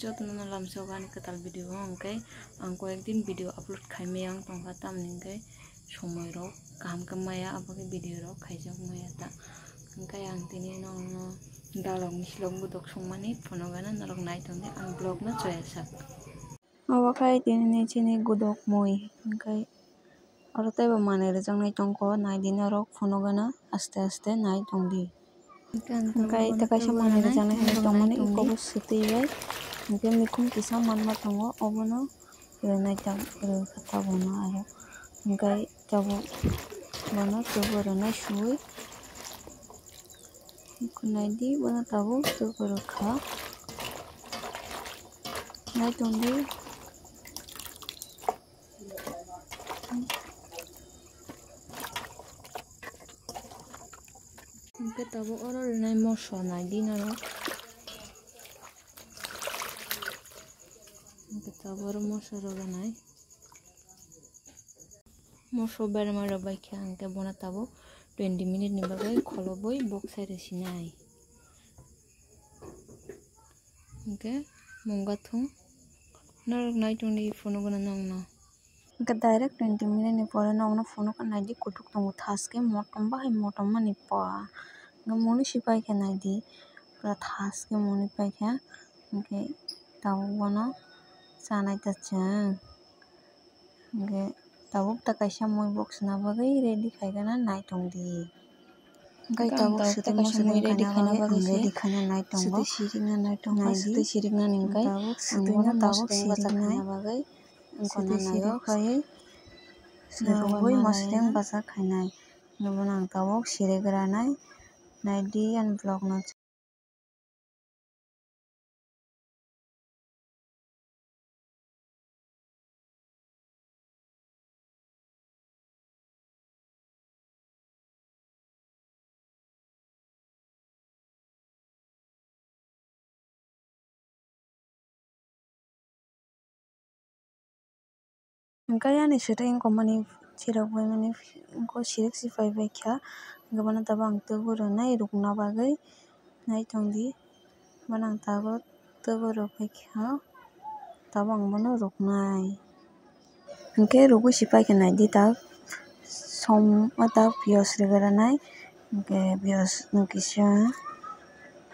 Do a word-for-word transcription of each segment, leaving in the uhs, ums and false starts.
Jotono lamsao ani kwtal video o, hwnkhe ang koyekdin video upload khaimaya wng tongkha, tamni hwnkhe somoirok kaham khe maya, aboni video rok khaijak maya ta. Hwnkhe ang tini nokno dalokni silok godok songmani phunukgana, norok nai tongdi ang vlog no choya sak. Obo khai tini chini godok mui, hwnkhe oro teibo manwi rwjaknai tongkho, naidi norok phunukgana aste aste nai tongdi. Hwnkhe tei kaisa manwi rwjaknai hinwi tongmani ikobo swtwi bai. Hwnkhe mikung kisa manma tongo, obono rwnai ta-, rwkha tabukno aro. Hwnkhe tabuk bono tubu rwnai suwi. Naidi bono tabuk tubu rwkha. Nai tongdi. Hwnkhe tabuk oro rwnai moso naidi norok. Hwnkhe tabuk oro moso rwgwnai. Moso berma rwbaikha hwnkhe bono tabuk twenty minute ni bagwi kholobwi boksai rwsinai. Hwnkhe munga thung norok nai tongdi phunukgana nokno. Hwnkhe direct twenty minute ni pore nokno phunukha, naidi kuthuk tongo, thaskhe motom bahai motom mani pa. Hwnkhe muni si paikha naidi, pura thaskhe muni paikha. Hwnkhe tabuk bono chanai ta chwng. Hwnkhe tabuk ta kaisa mui boksna bagwi ready khaigana nai tongdi. Hwnkhe tabuk tabuk swtwi ta kaisa mui ready khaina bagwi ang ready khaina nai tongo. Swtwi sirikna nai tongo, naidi. Swtwi siriknani hwnkhe tabuk swtwino tabuk sirikna bagwi ang swtwi kono naio sirikphaiwi swrwngwi mosodeng bacha khainai. Hwnkhe bono ang tabuk sirikgranai, naidi ani vlog no. Hwnkhe ani swtwi wngkha mani sirok bai mani wngkha, sirik se pai bai kha, hwnkhe bono tabuk ang tubu rwnai rwkna bagwi nai tongdi, bono ang tabuk tubu rwk bai kha, tabuk ang bono rwknai. Hwnkhe rwgwi se paikha naidi ta som o ta piyaj rwgranai, hwnkhe piyaj no kisa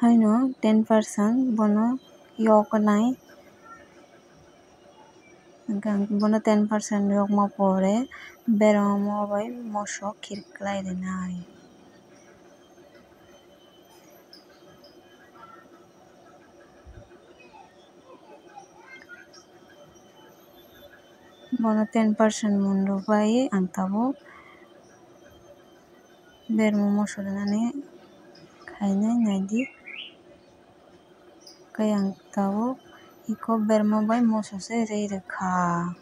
haino ten percent bono yok nai. Hwnkhe ang bono ten percent yokma pore berma bai moso khirklai rwnai. Bono ten percent mun rwbai ang tabuk berma moso rwnani khainai naidi. Khe ang tabuk iko berma bai moso se rwi rwkha.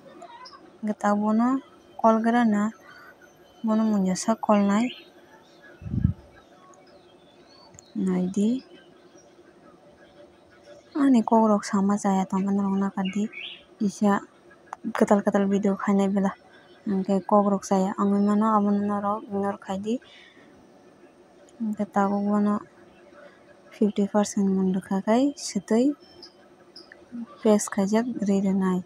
Hwnkhe tabuk bono kolgrana, bono munjasa kolnai. Naidi. Ani kokrok sama chaya tongkha norok nakhardi. Kisa kwtal kwtal video khainai bwla. Hwnkhe kokrok chaya wngwi mano, abono norok ignore khaidi. Hwnkhe tabuk bono fifty percent mun rwkha khai swtwi paste khaijak rwi rwnai.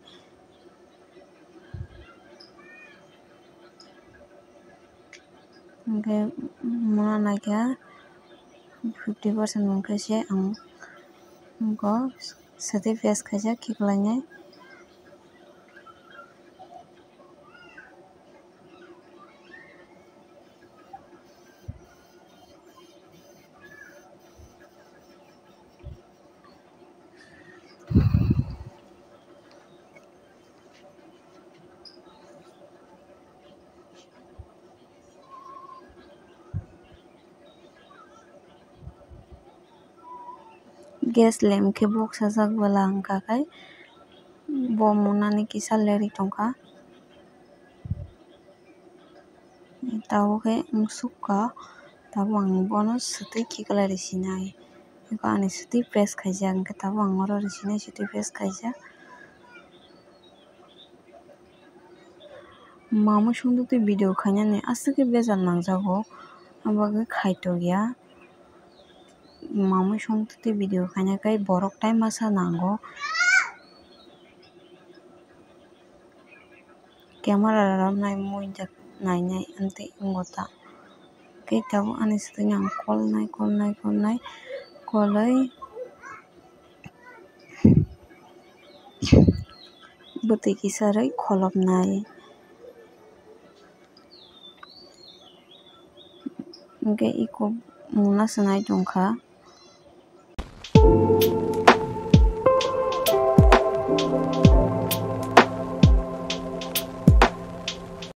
Hwnkhe mona naikha fifty percent hwnkhe se ang wngkha swtwi paste khaijak khiklainai. Gas lem khe boksajak bwla wngkha khai bo monani kisa lerwi tongkha. Tabuk khe wngsukha, tabuk ang bono swtwi khiklai rwsinai. Eko ani swtwi paste khaijak, hwnkhe tabuk ang oro rwsinai swtwi paste khaijak. Mamui songduk twi video khainani aswk khe bejal nangjago, abagwi khaitokya. mamui song twi video khaina khe borok tai masa nango. Camera rok nai mui nainai amtwi wngo ta. Khe tabuk ani swtwi ang kolnai kolnai kolnai kolwi bwtwi kisa rwi kholopnai. Hwnkhe iko mungna swnai tongkha.